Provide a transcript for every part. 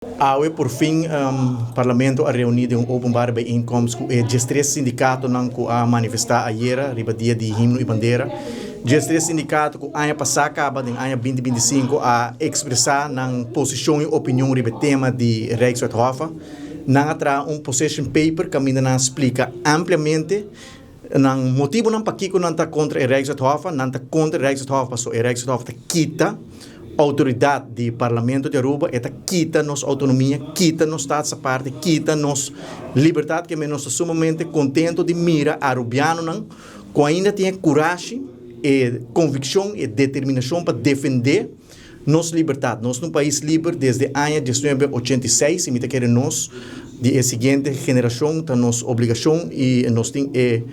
Awe por fin Parlamento a reuni den un openbare bijeenkomst cu e 13 sindicatonan cu a manifesta ayera riba dia di himno y bandera. 13 sindicato cu aña pasa caba den aña 2025 a expresa nan posicion y opinion riba e tema di Rijkswet Hoffa. Nan a traha un position paper caminda nan a splica ampliamente nan motibonan pakico nan ta contra e Rijkswet Hoffa. Nan ta contra e Rijkswet Hoffa pasobra e Rijkswet Hoffa ta kita autoridad di Parlamento di Aruba, e ta kita nos autonomia, kita nos staatsaparte, kita nos libertad, ke men nos ta sumamente contento di mira Arubianonan cu ainda tin e curashi, e conviccion, e determinacion pa defende nos libertad. Nos ta un pais liber desde aña 1986 y mi ta kere nos di e siguiente generacion ta nos obligacion y nos tin e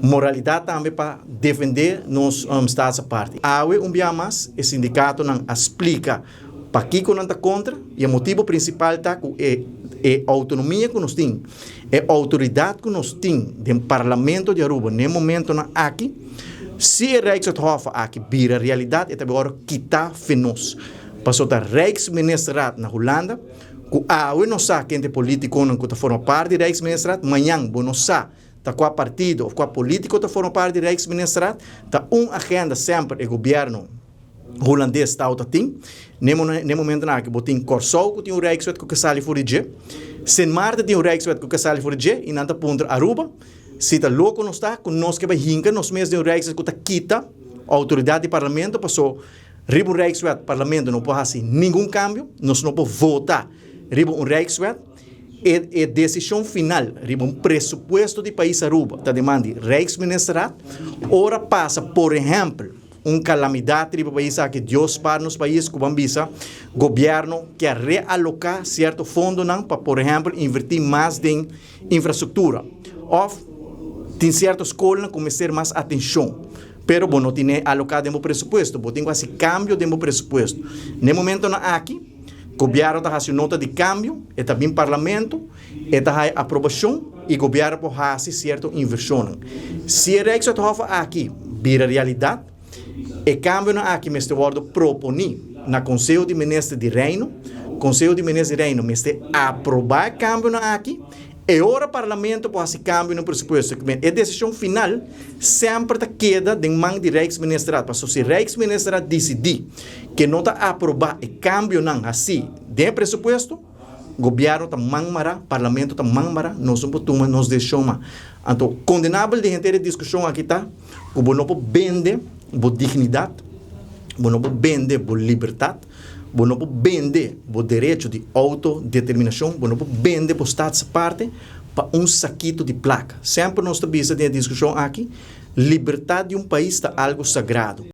moralidad tambe pa defende nos staatsaparte. Awe un bia mas e sindicatonan a splica pakico nan ta contra y e motibo principal ta cu e e autonomia cu nos tin, e autoridad cu nos tin den Parlamento di Aruba n'e momentonan aki, si e Rijkswet Hoffa aki bira realidad e ta bay worde kita fe nos. Pasobra ta Rijksministerraad na Hulanda cu awe nos sa kende politiconan cu ta forma parti di Rijksministerraad, mañan bo no sa ta cua partido of cua politico ta forma parti di Rijksministerraad, ta un agenda semper e gobierno Hulandes tawata tin. N'e momentonan aki bo tin Kòrsou ku tin un Rijkswet ku ke sali for di dje, Sint Maarten tin un Rijkswet ku ke sali for di dje i nan ta puntra Aruba si ta loko nos ta ku nos ke bai hinka nos mes den un Rijkswet ku ta kita outoridat di parlamento paso riba un Rijkswet parlamento no por hasi ningun kambio, nos no por vota riba un Rijkswet. E desishon final riba un presupuesto di pais Aruba ta deman di Rijksministerraad. Ora pasa por ehèmpel un kalamidat riba pais aki, Dios spar nos pais ku ban bisa gobièrnu ke a realoká sierto fondonan pa por ehèmpel invertí mas den infrastruktura òf tin sierto skolnan ku mester mas atenshon pero bo no tine aloká den bo presupuesto, bo tin ku hasi kambio den bo presupuesto. Na e momentonan aki gobièrnu ta hasi un nota di kambio, e ta bin parlamento, e ta haya aprobashon i gobièrnu por hasi sierto invershonnan. Si e Rijkswethof aki bira realidat, e kambionan aki mester wòrdu proponí na Konseho di Minister di Reino. Konseho di Minister di Reino mester aprobá e kambionan aki. E ora Parlamento por hasi kambio na presupuesto. E desishon final semper ta keda den man di Rijksministerraad. Pasobra si Rijksministerraad disidí ke no ta aprobá e kambionan hasí den e presupuesto, Gobièrnu ta man mará, Parlamento ta man mará, nos no por tuma nos desishon mas. Anto, kondenabel den henter e diskushon aki ta ku bo no por bende bo dignidat, bo no por bende bo libertat, bo no por bende bo derecho di outodeterminashon, bo no por bende bo staatsaparte pa un sakito di plaka. Semper nos ta bisa den e diskushon aki, libertat di un pais ta algu sagrado.